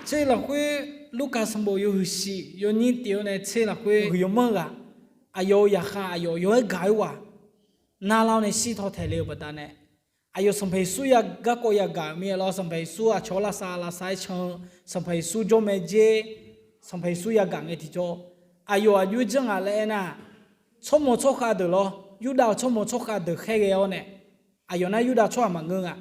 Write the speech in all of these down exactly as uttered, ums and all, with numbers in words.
Tser lafkhoer, Lurkaf sanqbof yawhuiq shif yawnyir tif-awr nae tser lafkhoer, yawhuiq yawmanr ghaq, aqyawf-euq zaqkhav aqyawf yawqha-aer gaq-aer ghaq, narlar-awr nae shirtaw taeq le-euq baqdanae, aqyawf Sanqpaq Yeqsur ya garkawv yagaq-euq mir-aer lawr, Sanqpaq Yeqsur aqcawq-anr lavsav lavsav-aer can-eu, Sanqpaq Yeqsur jawr mae dzer, Sanqpaq Yeqsur yagaq ngae tiqjawr, aqyawf aqjox-aer janr nga laer aernar, tsawrmawq tsawrkhav deuq lawr, Yurdav-euq tsawrmawq tsawrkhav deuq khaerghae-awr nae, aqyawf nar Yurdav tsawrhaq maqngeur nga.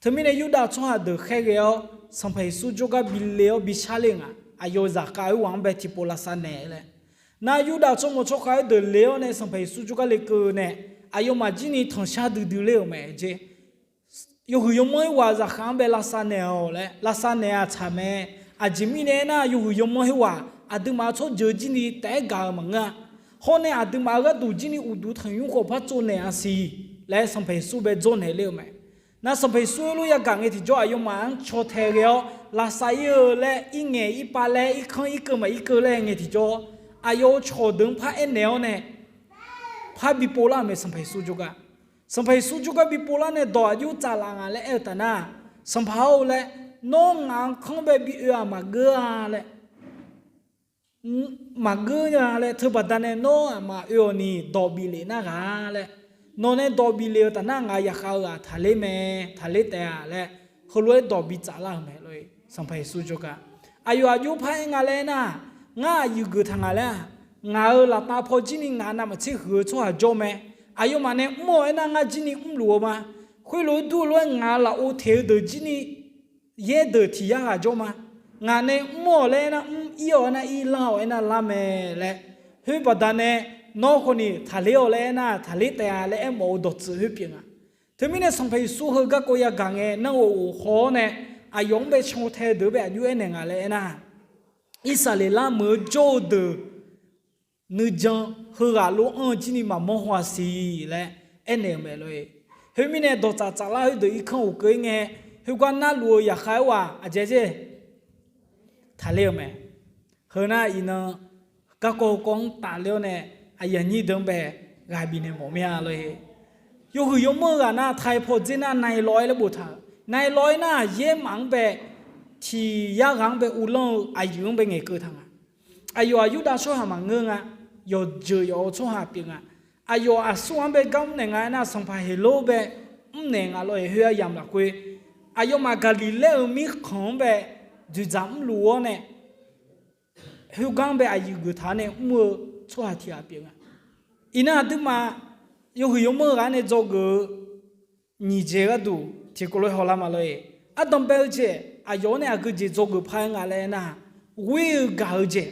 Teumirnae Yurdav tsawrhaq deuq khaerghae-awr Sanqpaq Yeqsur jawrgar bi le-awr bi sharler-euq nga. Aqyawf-euq zaqkhav oerghaq-anr bae tiqpov lavsav naeq laer. Nar Yurdav tsawrmawq tsawrkhav-aer deuq le-awr nae Sanqpaq Yeqsur jawrgar le keuv nae, aqyawfmaf jir ni tanqshar duidui ler-euq mae jer. Yawhuiq yawmanr oerghaq zaqkhav-anr bae lavsav naeq-awq laer lavsav naeq-aq tsaq mae. Aqjeq mirnae aernar, yawhuiq yawmanr oerghaq aqduimaf tsawrjeuq jir ni taef-aer gaq-euq maqngeur-a. Hawr nae aqduimaf-euq gharduq jir ni uqduq tanqnymr khawf par tsovnaeq-a siq laer Sanqpaq Yeqsur bae dzawrnaeq ler-euq mae. Nar Sanqpaq Yeqsur heulof yagaq ngae tiqjawr aqyawfmaf-anr caw tae ghae-awr lavsav ir-eu laer irngaeq irpav laer irkanr irkeuv maq irkeuv laer ngae tiqjawr, aqyawf-euq cawqdeuq-anr par aernaeq-awr nae, par bi povlar-euq mae Sanqpaq Yeqsur jawrgar. Sanqpaq Yeqsur jawrgar bi povlar nae dawq aqjox tsaflaf nga laer aer-eu taf nar, Sanqpaq-or laer, nawr ngaq-anr kanr bae bi oe-aq maqgeur-a laer, maqgeur nya laer, teubaqda nae nawr aqmaf oe-awq ni dawq bif lef nar ghaq laer, nawq nae dawq bif lef-eu taf nar ngaq zaqkhav-eu ghaq taqler mae, taqler taef-a laer, heulof-aer dawq bi tsaflar-euq mae lor-e. Sanqpaq Yeqsur jawrgar aqyawf aqjox par aer nga laer aernar, ngar aqyuif geuf taq nga laer-aq, ngaq-euq laftav paw jir ni ngaq navmaqtser huiq-eu tsawrhaq jawr mae. Aqyawfmaf nae mr-awq aernar ngar jir ni mrluf-eu ma. Khoerlof-aer dur-eu lof-aer ngaq lafov teq-eu deuq jir ni yaer deuq tiq yar ghaq jawr ma. Ngaq nae mr-awq laer aernar mr, ir-awq aernar ir, lar-awq aernar lar mae laer, khoerbaqda nae nawr khawf ni taqler-awq laer aernar taqler taef-a laer aermawf-eu dawqtsuif khoer pyeuf nga. Teumirnae Sanqpaq Yeqsur heu garkawv yagaq ngae nar-euq ghof haw-awr nae, aqyawf-anr bae caw tae-eu deuq-anr bae aqjox aernaeq nga laer aernar, Irsaqleqlav meuq-eu jawr-eu deuq nuijan heughaq lof-anr-eu jir ni maqmawr haw-a siq laer aernaeq-euq mae lor-e. Khoermirnae dawqtsaf tsaflar khoerdeuq irkanr ghofkeuv-ir ngae, khoergar narluf-eu zaqkhav-aer ghaq aqjeq jeq taqler-eu mae. Heu nar iqnan garkawv kawv-anr tafler-awr nae, aqyuif aqnyir deuq-anr bae ghaq bifnaeq mawf mir-a lor-e. Yawhuiq yawmanr-eu ghaq nar taipaw dzer nar nai law-aer laer boftaq-euq, nai law-aer nar yaermaf-anr bae tiq yar ghaq-anr bae uvlanr-eu aqyuif-anr bae ngaeqkeuv taq nga. Aqyawf-aq Yurdav tsawrhaq maqngeur nga. Yawqjeuq yawf-eu tsawrhaq pyeuf nga. Aqyawf aqsur-anr bae gar mrnaeq nga aernar, Sanqpaq Heqlor bae mrnaeq nga lor-e. Khoer aryamq lafkhoer aqyawfmaf Gaqliqlaer-euq mirkhanq-anr bae dzoeqdzaq mrluf-awr nae, khoergar-anr bae aqyuif geuf taq-awr nae mr-eu tsawrhaq tiq ghaq pyeuf nga. Iqnan aqduimaf yawhuiq yawmanr-eu ghaq-anr nae dzawgeuf-eu nyiq jeq gharduq tiqkawv lof-aer hawlar ma lor-e. Ardanqbae-eu jeq aqyawf-anr nae aqgeu jeq dzawgeuf paq-aer nga laer aernar, ghoer-eu gaq-eu jeq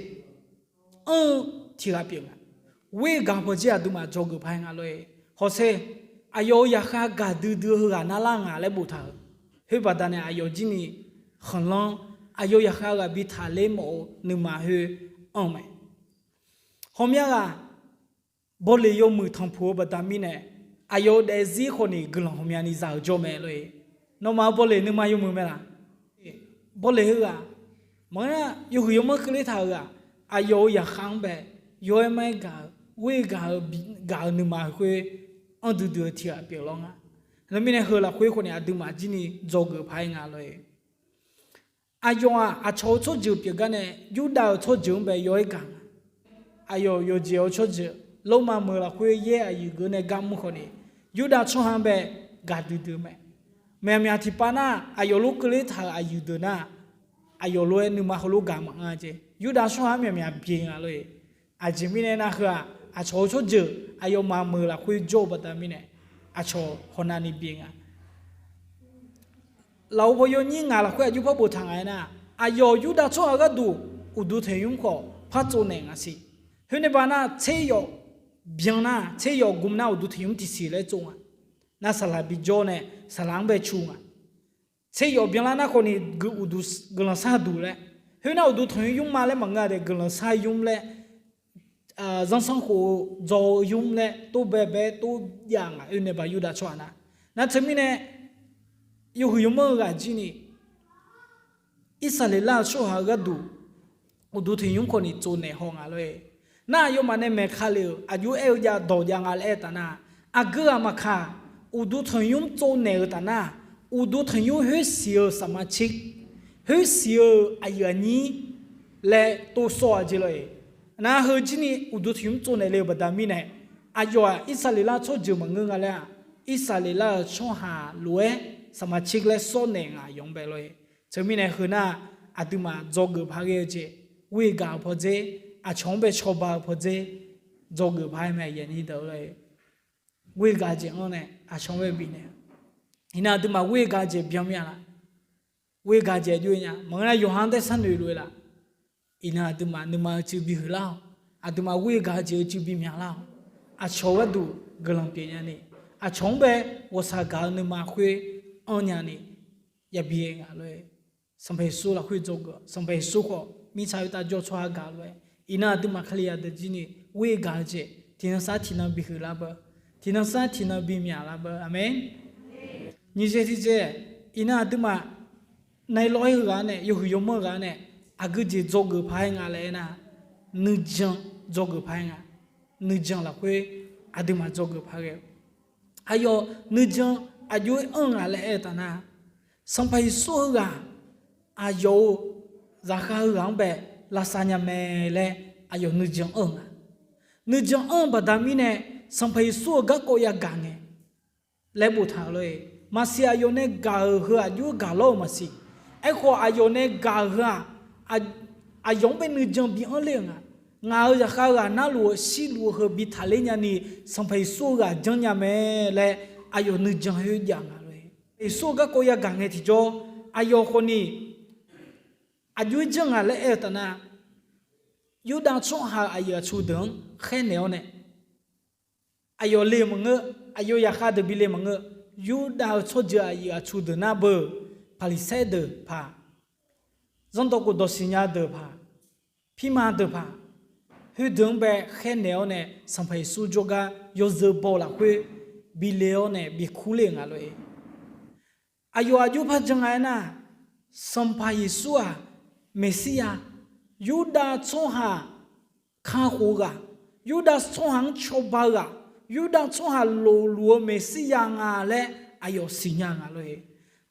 anr-eu tiq ghaq pyeuf nga. Ghoer-eu gaq pawqdzer aqduimaf dzawgeuf paq-aer nga lor-e. Hawsher, aqyawf-euq zaqkhav gaqdui dui-eu heughaq narlar nga laer boftaq-euq, khoerbaqda nae aqyawf jir ni khanqlanr, aqyawf zaqkhav ghaq bi taqler mawf-eu nuima khoer anr-eu mae. Ghawqmya ghaq bawleq yawmuiq tanqpuq-eu baqda mirnae, aqyawf-euq daefzir khawf ni guiqlanq ghawqmyani za-euq jawr mae lor-e. Nawmaf-euq bawleq nuima yawmuiq mae laq? Bawleq heughaq maqngeur nar, yawhuiq yawmanr keuvler taq-euq ghaq, aqyawf-euq zaqkhav-anr bae yaw-aer mar-aer gaq-eu, ghoer-eu gaq-eu, gaq-eu nuima khoer anr duidui-eu tiq ghaq pyeuf lawr nga. Teumirnae heu lafkhoer khawf ni aqduimaf jir ni dzawgeuf paq-aer nga lor-e. Aqyawf-aq aqcawq-eu tsawrjeuq pyeufgar nae Yurdav-euq tsawrjeuq-anr bae yaw-aer gaq nga. Aqyawf yawqjeq-awr tsawrjeuq Lormav meuq lafkhoer yaer aqyuif geuf nae gar mr khawf ni, Yurdav tsawrhaq-anr bae gaqdui dui-eu mae. Myaqmyaq tiqpav nar, aqyawf lof keuvler taq-euq aqyuif deuq nar, aqyawf lof-aer nuima heulof gaq maqanr jeq. Yurdav tsawrhaq-anr myaqmyaq byae nga lor-e. Aqjeq mirnae nar, heu-aq aqcawq-eu tsawrjeuq aqyawfmaf meuq lafkhoer jawr-eu baqda mirnae, aqcawq hawna ni byae nga. Lafov paw yawnyir ngaq lafkhoer aqjox par boftaq nga aernar, aqyawf Yurdav tsawrhaq gharduq uqduq tanqnymr khawf par tsovnaeq nga siq. Khoernae baqnar tser yawf byan nar, tser yawf gm nar uqduq tanqnymr tiqsiq laer tsov nga. Nar saqlaq bijawr nae saqlaq-anr bae cu nga. Tser yawf byanlar nar khawf ni uqduq guiqlanq sar duq laer, khoernar uqduq tanqnymr nymr ma laer maqngeur-a de, guiqlanq sar nymr laer, zanrsanrkhof-eu dzaw-eu nymr laer tov bae bae tov jav nga. Oe nae baq Yurdav tsawrhaq nar, nar teumirnae yawhuiq yawmanr-eu ghaq jir ni Irsaqleqlav-eu tsawrhaq-eu gharduq uqduq tanqnymr khawf ni tsovnaeq haw nga lor-e. Nar aqyawfmaf nae maeq ka lef-euq aqjox aer-eu jav dawq jav nga laer aer taf nar, aqgeu ghaq maqkaq, uqduq tanqnymr tsovnaeq-euq taf nar, uqduq tanqnymr khoer siq-eu saqma tser, Khoersiq-euq aqyuif aqnyir laer tov sawr-a jeq lor-eq. Nar heujir ni uqduq tiq mr tsovnaeq le-euq baqda mirnae, aqyawf-aq Irsaqleqlav tsawrjeuq maqngeur nga laer-aq, Irsaqleqlav-euq tsawrhaq lof-aer saqmaq tser laer sawr naeq ngaq yawf-anr bae lor-eq. Teumirnae heu nar, aqduimaf dzawgeuf paq ghae-eu jeq, ghoer gaq-euq pawdzer, aqcawq-anr bae cawba-eu pawdzer, dzawgeuf paq-aer mae, ghoer gaq-eu jeq-anr nae aqcawq-anr bae bifnaeq. Iqnan aqduimaf ghoer gaq-eu jeq byan mir-a laf? Ghoer gaq-eu jeq aqjox-aer nya maqngeur nar, yawqha-anr taef sharnoeq lof-aer laf? Iqnan aqduimaf nuima-eu cuiv bihuiq lar-awq. Aqduimaf ghoer gaq-eu jeq-eu cuiv bimyaq lar-awq. Aqcawq-eu gharduq guiqlanq pyeuf nyani, aqcawq-anr bae ghawqshaq gaq-eu nuima khoer anr nyani, yabi nga lor-eq. Sanqpaq Yeqsur lafkhoer dzawgeuf-awq. Sanqpaq Yeqsur khawf mirtsaq khoertav jawr tsawrhaq gaq lof-aer, iqnan aqduimaf Kalizaq deuq jir ni ghoer gaq-eu jeq tiqnan sar tiqnan bihuiq lar beu, tiqnan sar tiqnan bimyaq lar beu. Aqmeq. Nyiq jeq tiq jeq, iqnan aqduimaf nae lawr-aer heughaq nae, yawhuiq yawmanr ghaq nae, aqgeu jeq dzawgeuf paq-aer nga laer aernar, nuijan dzawgeuf paq-aer nga. Nuijan lafkhoer aqduimaf dzawgeuf paq ghae-eu aqyawf nuijan aqjox-aer anr nga laer aer-eu taf nar, Sanqpaq Yeqsur heughaq aqyawf-euq zaqkhav heughaq-anr bae lavsav nya mae laer aqyawf nuijan anr-eu nga. Nuijan anr-eu baqda mirnae, Sanqpaq Yeqsur-euq garkawv yagaq ngae laer boftaq-euq lor-eq. Maqsiq aqyawf nae gaq-euq heu aqjox-aer gaq lawr-euq maqsiq. Aerkhawf aqyawf nae gaq-euq heu-aq, aqyawf-anr bae nuijan bi anr ler-euq nga. Ngaq-euq zaqkhav ghaq narluf-eu shirluf-eu heu bi taqler nyani, Sanqpaq Yeqsur-eu ghaq janrnya mae laer aqyawf nuijan khoer jav nga lor-eq. Yeqsur-eu garkawv yagaq ngae tiqjawr, aqyawf khawf ni aqjox-aer janr nga laer aer-eu taf nar, Yurdav tsawrhaq-euq aqyuif aqtsu deuq-anr khaernaeq-awr nae, aqyawf le maqngeur, aqyawf zaqkhav deuq bi le maqngeur. Yurdav-eu tsawrjeuq aqyuif aqtsu deuq nar beu, Paqliqsaer deuq paq, zanrdawq khofdawq siqnya deuq paq, pirma deuq paq, khoerdeuq-anr bae khaernaeq-awr nae Sanqpaq Yeqsur jawrgar yawzeu baw-eu lafkhoer bi le-awr nae bi kurler-euq nga lor-eq. Aqyawf aqjox par jan nga aernar, Sanqpaq Yeqsur-aq Meqsirya, Yurdav tsawrhaq kakhof-eu ghaq, Yurdav tsawrhaq-anr cawba-eu ghaq, Yurdav tsawrhaq lofluf-eu Meqsirya nga laer aqyawf siqnya nga lor-eq.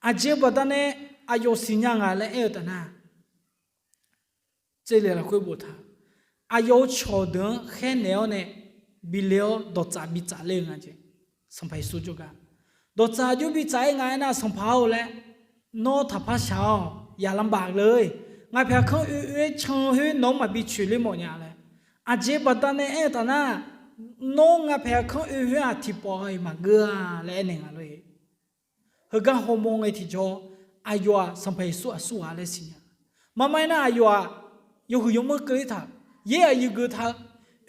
Aqjeq baqdanae aqyawf siqnya nga laer aer-eu taf nar, Tserle lafkhoer boftaq, aqyawf-euq cawqdeuq-anr khaernaeq-awr nae bi le-awr dawqtsaf bi tsafler-eu nga jeq. Sanqpaq Yeqsur jawrgar dawqtsaf aqjox bi tsaf-aer nga aernar, Sanqpaq-or laer, nawr taqpar shaq-awq, yaqlanr baf le. Ngaq paeq aqkanr oe oe-aer can-eu khoer nawq-anr maqbi coeqler mawf nya laer. Aqjeq baqdanae aer-eu taf nar, nawr ngaq paeq aqkanr oe khoer-aq tiqpawf-iq maqgeur-a laer aernaeq nga lor-eq. Heugar hawmawr ngae tiqjawr, aqyawf-aq Sanqpaq Yeqsur aqsur ghaq laer siqnya. Marma aernar aqyawf-aq yawhuiq yawmanr keuvler taq, yaer aqyuif geuf taq-eu,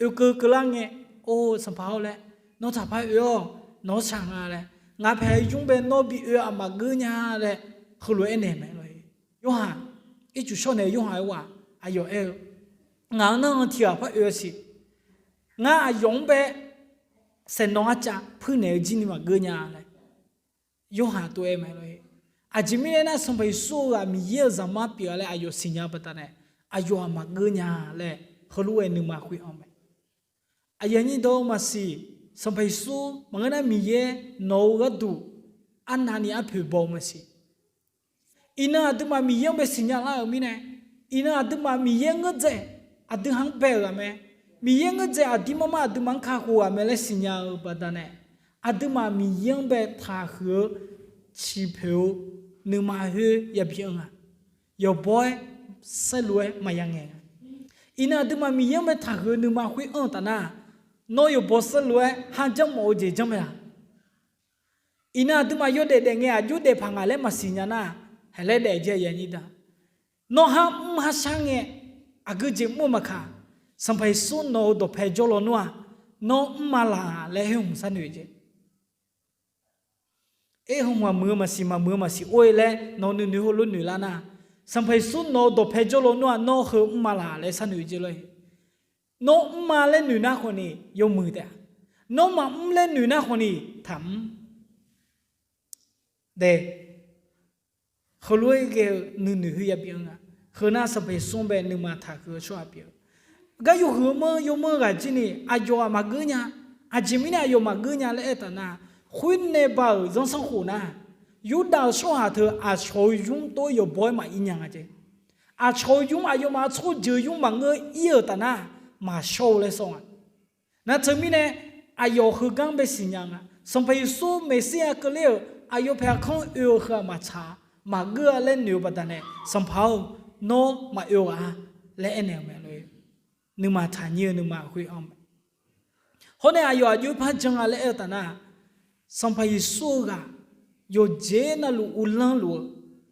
oekeuv keuvlar ngae, or Sanqpaq-or laer, nawr taqpar oe-awq, nawq-anr shaq nga laer, ngaq paeq aqyuif-anr bae nawr bi oe-eu aqmaf geur nya laer heulof-aer aernaeq mae lor-eq. Yorhaq, ircuf shawr naeq-eu Yorhaq-aer ghaq aqyawf aer-eu, ngaq-anr nanr-eu tiq ghaq par oe-eu siq. Ngar aqyawf-anr bae saeqnawv arcav puirnaeq-eu jir ni maqgeur nya laer Yorhaq tov-aer mae lor-eq. Aqjeq mirnae aernar, Sanqpaq Yeqsur-eu ghaq Miqyaer-euq Zaqmar pyeuf-a laer aqyawf siqnya baqdanae, aqyawf-aq maqgeur nya laer heulof-aer nuima khoer-anr mae. Aqyuif aqnyir dawq-eu maqsiq, Sanqpaq Yeqsur maqngeur nar Miqyaer nawq-eu gharduq arnavni arpoeq baw-eu maqsiq. Iqnan aqduimaf Miqyaer-anr bae siqnya lar-euq mirnae, iqnan aqduimaf Miqyaer ngeur dzaeq aqdui ha-anr bae-euq ghaq mae. Miqyaer ngeur dzaeq aqdir mar mar aqduimaf-anr kakhof ghaq mae laer siqnya-eu baqdanae, aqduimaf Miqyaer-anr bae taqhuiq-eu ciqpoeq-eu nuima khoer yabi anr nga. Yawqbaw-aer saerlu-aer maqya ngaeq nga. Iqnan aqduimaf Miqyaer-anr bae taqhuiq-eu nuima khoer anr-eu taf nar, nawr yawqbaw saerlu-aer kharjanr mawf-eu jeq janr mae-aq? Iqnan aqduimaf yawdaef daef ngae aqjox daefpaq ngaq laer maqsiq nya nar, haiq laer daef-eu jeq aqyuif aqnyir daq. Nawr har mr har shar ngae, aqgeu jeq mr-eu maqkaq, Sanqpaq Yeqsur nawq-euq dawqpae jawrlawnmr-aq, nawr mrma laq laer khoer hmq sharnoeq jeq. Aer, hmq maqmuiq-eu maqsiq, maqmuiq-eu maqsiq or-e laer nawq nuinoeq heulof noeq lar nar, Sanqpaq Yeqsur nawq-euq dawqpae jawrlawnmr-aq, nawr heu mrma laq laer sharnoeq jeq lor-e. Nawr mrma laer noeq nar khawf ni yawmuiq taef-a. Nawr maqmr laer noeq nar khawf ni taqmr. Dae, heulof-aer ghae-eu nuinoeq khoer yabi anr nga. Heu nar Sanqpaq Yeqsur-anr bae nuima taqhuiq-eu tsawrhaq pyeuf-eu. Gar yawhuiq-eu manr yawmanr ghaq jir ni aqyawf-aq maqgeur nya. Aqjeq mirnae aqyawf maqgeur nya laer aer taf nar, khoer nae ba-euq zanrsanrkhof nar, Yurdav-euq tsawrhaq teu aqcawq-eu nymr tov-aer yawqbaw-aer maqir nya nga jeq. Aqcawq-eu nymr aqyawfmaf tsawrjeuq nymr maqngeur ir-euq taf nar, maqshawr-eu laer sawr nga. Nar teumirnae, aqyawf heugar bae siqnya nga. Sanqpaq Yeqsur Meqsirya keuvler-euq aqyawf paeq aqkanr oe-eu heu-aq maqtsaq, maqgeur-a laer noeq-eu baqdanae, Sanqpaq-or, nawr maqoe-eu ghaq-a laer aernaeq-eu mae lor-e. Nuima taqnyir-eu nuima khoer-anr mae. Hawr nae aqyawf aqjox-aer par jan nga laer aer-eu taf nar, Sanqpaq Yeqsur-eu ghaq yawqjeq navluf uvlanr luf-eu,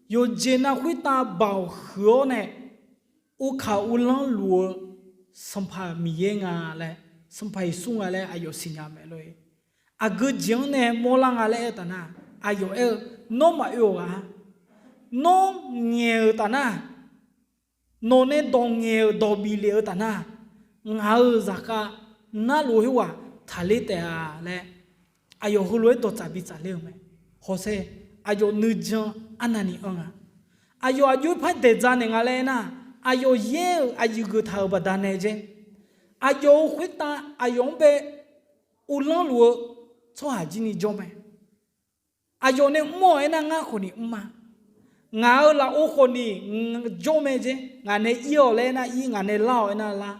yawqjeq nav khoertav baoq huiq-awr nae, uvkaq uvlanr luf-eu Sanqpaq Miqyaer nga laer, Sanqpaq Yeqsur nga laer aqyawf siqnya mae lor-e. Aqgeu jeq-anr nae mawrlar nga laer aer-eu taf nar, aqyawf aer-eu, nawr maqoe-awq ghaq-a. Nawr ngaeq-euq taf nar, nawq nae dawq ngaeq-euq dawq bif lef-eu taf nar, ngaq-euq zaqkhav narluf khoerghaq taqler taef-a laer, aqyawf heulof-aer dawqtsaf bi tsafler-eu mae. Hawsher, aqyawf nuijan arnavni anr nga. Aqyawf aqjox-aer par daeqdzaq naeq nga laer aernar, aqyawf yaer-euq aqyuif geuftaq-euq baqdanae jaer, aqyawf-euq khoertav aqyawf-anr bae uvlanr luf-eu tsawrhaq jir ni jawr mae. Aqyawf nae mr-awq aernar, ngar khawf ni mr ma. Ngaq-euq lafov khawf ni jawr mae jaer, ngaq nae ir-awq laer aernar ir, ngaq nae lar-awq aernar lar,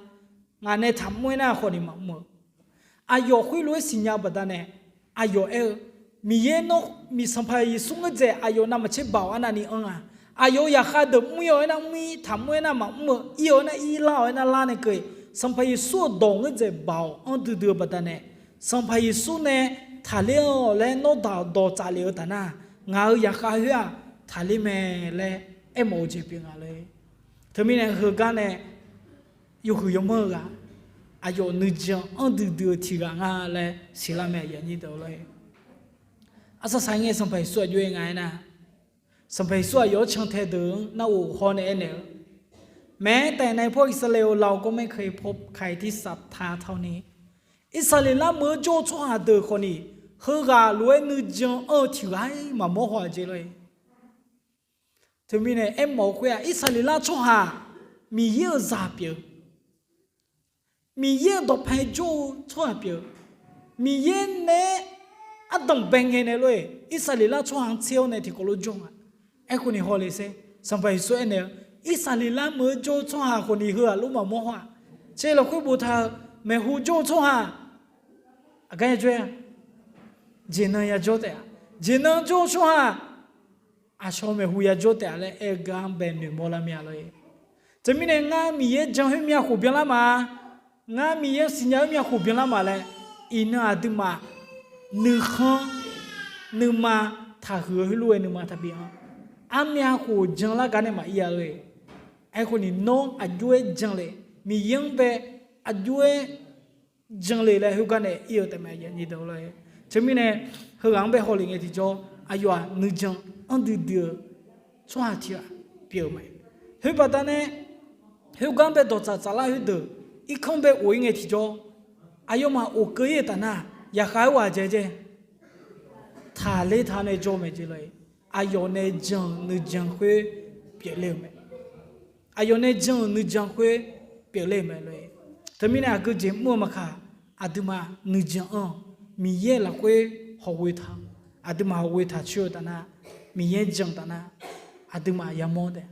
ngaq nae taqmr aernar khawf ni maqmr-eu. Aqyawf khoerlof-aer siqnya-eu baqdanae, aqyawf aer-eu, Miqyaer nawr, miq Sanqpaq Yeqsur ngeur dzaeq aqyawf navmaqtser baoq arnavni anr-a. Aqyawf-euq zaqkhav deuq mr-ir-awq aernar mr-ir, taqmr aernar maqmr-eu, ir-awq aernar ir, lar-awq aernar lar nae keuv-eq, Sanqpaq Yeqsur-euq dawq ngeur dzaeq baoq anr duidui-eu baqdanae, Sanqpaq Yeqsur nae taqler-awq laer nawr daq-awq dawqtsaf lef-eu taf nar, ngaq-euq zaqkhav khoer-aq taqler mae laer aermawf-eu jeq pyeuf nga lor-e. Teumirnae heugar nae yawhuiq yawmanr-eu ghaq, aqyawf nuijan anr duidui-eu tiq ghaq nga laer siqlar mae, aqyuif aqnyir deuq lor-e. Arsaq saq ngae Sanqpaq Yeqsur aqjox-aer nga aernar, Sanqpaq Yeqsur aqyawf-anr cantae deuq-anr narghof haw nae aernaeq-eu, Maeq-aer taef nae paw Irsaqleq-euq lafov gawrmaer keuv paw kaiq tirsaq taq tawv ni, Irsaqleqlav meuq-eu jawr-eu tsawrhaq deuq khawf ni, heughaq lof-aer nuijan anr-eu tiq ghaq-aer maqmawr haw-aq jeq lor-e. Teumirnae aermawf-eu khoer-aq, Irsaqleqlav tsawrhaq Miqyaer-euq zaq pyeuf-eu, Miqyaer-euq dawqpae jawr-eu tsawrhaq pyeuf-eu, Miqyaer nae-aer ardanq bae ngae nae lor-e, Irsaqleqlav tsawrhaq-anr tser-awr nae tiqkawv lof jawr nga. Aerkhawf ni hawle sher, Sanqpaq Yeqsur aernaeq-eu, Irsaqleqlav meuq-eu jawr-eu tsawrhaq khawf ni heughaq lof maqmawr haw-aq. Tser lafkhoer boftaq-eu maeqhu jawr-eu tsawrhaq aqgar yajawr-a, jeqnan yajawr taef-a. Jeqnan jawr-eu tsawrhaq aqcawq maeqhu yajawr taef-a laer aer-eu gar-anr bae noeqmawr lar mir-a lor-e. Teumirnae ngar Miqyaer jan khoer myavkhof byanlar ma, ngar Miqyaer siqnya khoer myavkhof byanlar ma laer, iqnan aqduimaf nuikhanr nuima taqhuiq-eu heulof-aer nuima taqbi-anr, armyav khof janlar gar nae maqir-a lor-e. Aerkhawf ni nawr aqjox-aer jan le, Miqyaer-anr bae aqjox-aer jan le laer khoergar nae ir-eu taef mae, aqyuif aqnyir deuq lor-e. Teumirnae heughaq-anr bae hawle ngae tiqjawr, aqyawf-aq nuijan anr duidui-eu tsawrhaq tiq ghaq pyeuf-eu mae. Khoer baqdanae khoergar bae dawqtsaf tsaflar khoerdeuq irkanr bae of-ir ngae tiqjawr, aqyawfmaf of keuv-ir-eu taf nar, yaqkhav-aer ghaq jaejae taqler taq nae jawr mae jeq lor-e. Aqyawf nae jan-euq nuijan khoer pyeufler-eu mae. Aqyawf nae jan-euq nuijan khoer pyeufler-eu mae lor-e. Teumirnae aqgeu jeq mr-eu maqkaq, aqduimaf nuijan anr-eu Miqyaer lafkhoer hawghoe taq, aqduimaf hawghoe taq coer-eu taf nar, Miqyaer jan taf nar, aqduimaf yamawr taef,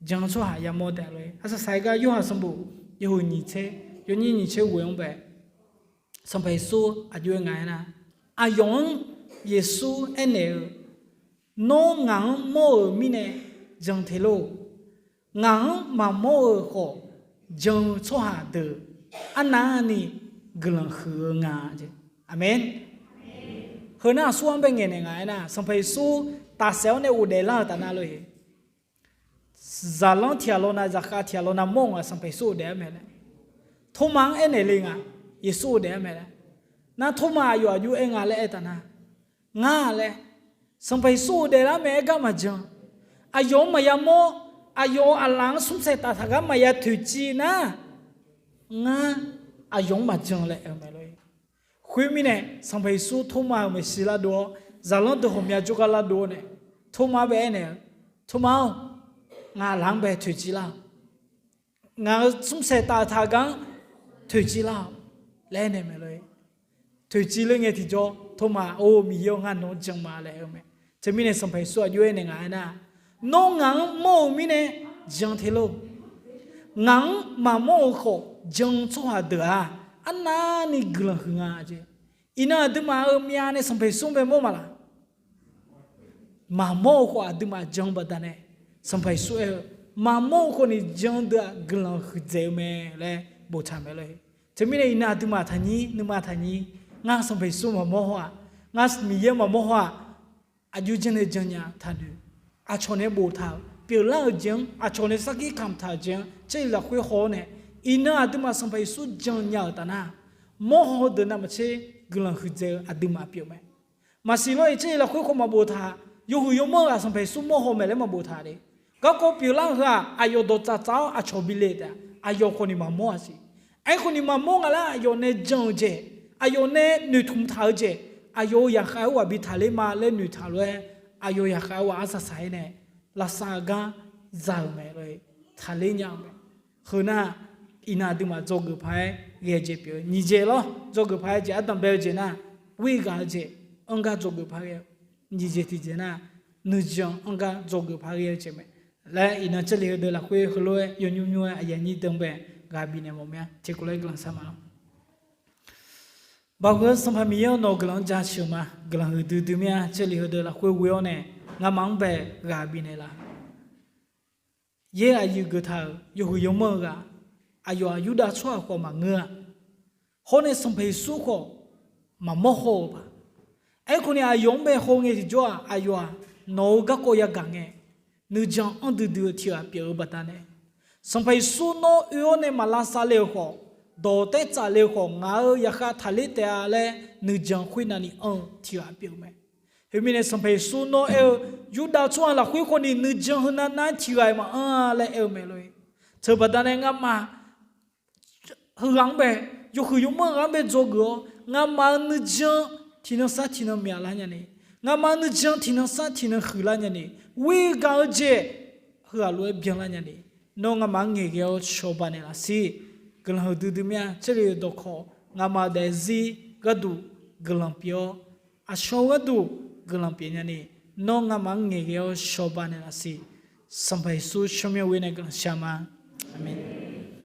jan-eu tsawrhaq yamawr taef lor-e. Arsaq saq-aer gar Yorhaq sanqbof yawhuiq nyiq tser, yawnyir nyiq tser ghoe-anr bae, Sanqpaq Yeqsur aqjox-aer nga aernar, aqyawf-anr Yeqsur aernaeq-eu, Nawr ngaq-anr mawr-euq mirnae jan te lor. Ngaq-anr maqmawr-eu khawf, jan-eu tsawrhaq deuq arnavni guiqlanq huiq-eu nga. Aqmeq. Heu nar aqsur-anr bae ngaeqnaeq nga aernar, Sanqpaq Yeqsur tafsaef-awr nae ghofdaef lar-euq taf nar lor-e. Zaqlanr tiq ghaq lawnav, zaqkhav tiq ghaq lawnav mawr-eu nga, Sanqpaq Yeqsur ghofdaef-aer mae laer. Tormav-anr aernaeq le nga, Yeqsur ghofdaef-aer mae laer. Nar Tormav aqyawf aqjox-aer nga laer aer taf nar, ngar laer, Sanqpaq Yeqsur ghofdaef lar mae aer gar maqjan. Aqyawf-anr maqya mawr, aqyawf-euq aqlaf-anr smrsaeq taf taq gar maqya toeqciv nar, ngar aqyawf-anr maqjan laer aer-eu mae lor-e. Khoermirnae, Sanqpaq Yeqsur Tormav-euq maeqshi lar dov-awr, zaqlanr deuq ghawqmya jawrgar lar dov-awr nae, Tormav bae aernaeq-eu, Tormav-or, ngaq aqlaf-anr bae toeqciv lar-awq. Ngaq-euq smrsaeq taf taq gar-anr toeqciv lar-awq laer aernaeq mae lor-e. Toeqciv ler ngae tiqjawr, Tormav, Or Miqyaer-or, ngar nawq-anr jan ma laer aer-eu mae. Teumirnae Sanqpaq Yeqsur aqjox-aer naeq ngaq aernar, nawr ngaq-anr mawr-eu mirnae jan te lor. Ngaq-anr maqmawr-eu khawf jan-eu tsawrhaq deuq-aq, arnavni guiqlanq huiq nga jeq. Iqnan aqduimaf-euq myavnae Sanqpaq Yeqsur-anr bae mawr maqlaq? Maqmawr-eu khawf aqduimaf jan-eu baqdanae, Sanqpaq Yeqsur aer-eu, maqmawr-eu khawf ni jan-eu deuq-aq guiqlanq huiqdzaeq-eu mae laer boftaq mae lor-e. Teumirnae iqnan aqduimaf taqnyir, nuima taqnyir, ngar Sanqpaq Yeqsur maqmawr haw-aq, ngar Miqyaer maqmawr haw-aq, aqjox janrnae jan nya taqnoeq. Aqcawq nae boftaq-euq pyeuflar-euq jeq-anr, aqcawq nae sarkir kamq taq-euq jeq-anr jarlif lafkhoer haw-awr nae, iqnan aqduimaf Sanqpaq Yeqsur jan nya-euq taf nar, mawrhaw-eu deuq navmaqtser guiqlanq huiqdzaeq-eu aqduimaf pyeuf mae. Maqsiq lor-e, jarlif lafkhoer khawf maqboftaq, yawhuiq yawmanr-eu ghaq Sanqpaq Yeqsur mawrhaw mae laer maqboftaq de. Garkawv pyeuflar-eu heu-aq, aqyawf dawqtsaf tsaf-awr aqcawq bi le taef-a, aqyawf khawf ni maqmawr-aq siq. Aerkhawf ni maqmawr nga laer aqyawf nae jan-eu jeq, aqyawf nae noeqtmq taq-eu jeq, aqyawf-euq zaqkhav-aer ghaq bi taqler ma laer noeqtaq lof-aer, aqyawf zaqkhav-aer ghaq arsaq saq-aer nae lavsav gar za-euq mae lor-e, taqler nya-eu mae. Heu nar, iqnan aqduimaf dzawgeuf paq-aer ghae-eu jeq pyeuf-eu nyiq jeq lor. Dzawgeuf paq-aer jeq ardanq bae-eu jeq nar, ghoer ghaq-eu jeq-anr gar dzawgeuf paq ghae-eu. Nyiq jeq tiqjeq nar, nuijan-anr gar dzawgeuf paq ghae-eu jeq mae. Laer iqnan jarlif heudeuq lafkhoer heulof-aer yawnymr nymr-aer aqyuif aqnyir deuq-anr bae ghaq bifnaeq mawf mir-a. Tiqkawv laer guiqlanq shar ma lor. Baoq heu Sanqpaq Miqyaer-awr, nawq-eu guiqlanq-anr jaceuq ma. Guiqlanq huiqdui dui mir-a. Jarlif heudeuq lafkhoer ghoe-awr nae, ngamaf-anr bae ghaq bifnaeq laf. Yaer aqyuif geuf taq-euq yawhuiq yawmanr-eu ghaq, aqyawf-aq Yurdav tsawrhaq khawf maqngeur-a. Hawr nae Sanqpaq Yeqsur khawf maqmawr haw-eu paq. Aerkhawf ni aqyawf-anr bae haw ngae tiqjawr-aq, aqyawf-aq nawq-eu garkawv yagaq ngae, nuijan anr duidui-eu tiq ghaq pyeuf-eu baqdanae, Sanqpaq Yeqsur nawr oe-awr nae maq lavsav le-euq khawf, dawq taer tsaf le-eu khawf, ngaq-euq zaqkhav taqler taef-a laer nuijan khoernav ni anr-eu tiq ghaq pyeuf-eu mae. Khoermirnae Sanqpaq Yeqsur nawr aer-eu, Yurdav tsawrhaq lafkhoer khawf ni nuijan heunav nav-aer tiq ghaq-iq maqanr-a laer aer-eu mae lor-e. Teubaqdanae ngamaf heughaq-anr bae, yawhuiq yawmanr ghaq-anr bae dzawgeuf-awr, ngamaf-euq nuijan tiqnan sar tiqnan myaqlar nyani, ngamaf-euq nuijan tiqnan sar tiqnan huiqlar nyani, ghoer gaq-eu jeq heughaq lof-aer byanlar nyani, nawr ngamaf-anr ngaeqghae-awr cawba naeqlaf siq. Guiqlanq huiqdui dui mir-a. Jarlif-eu dawqkawq ngamaf-eu daefzir gharduq guiqlanq pyeuf-awr, aqcawq-eu gharduq guiqlanq pyeuf nyani, nawr ngamaf-anr ngaeqghae-awr cawba naeqlaf siq. Sanqpaq Yeqsur tsawrmyanr ghoer nae guiqlanq shar ma. Aqmeq.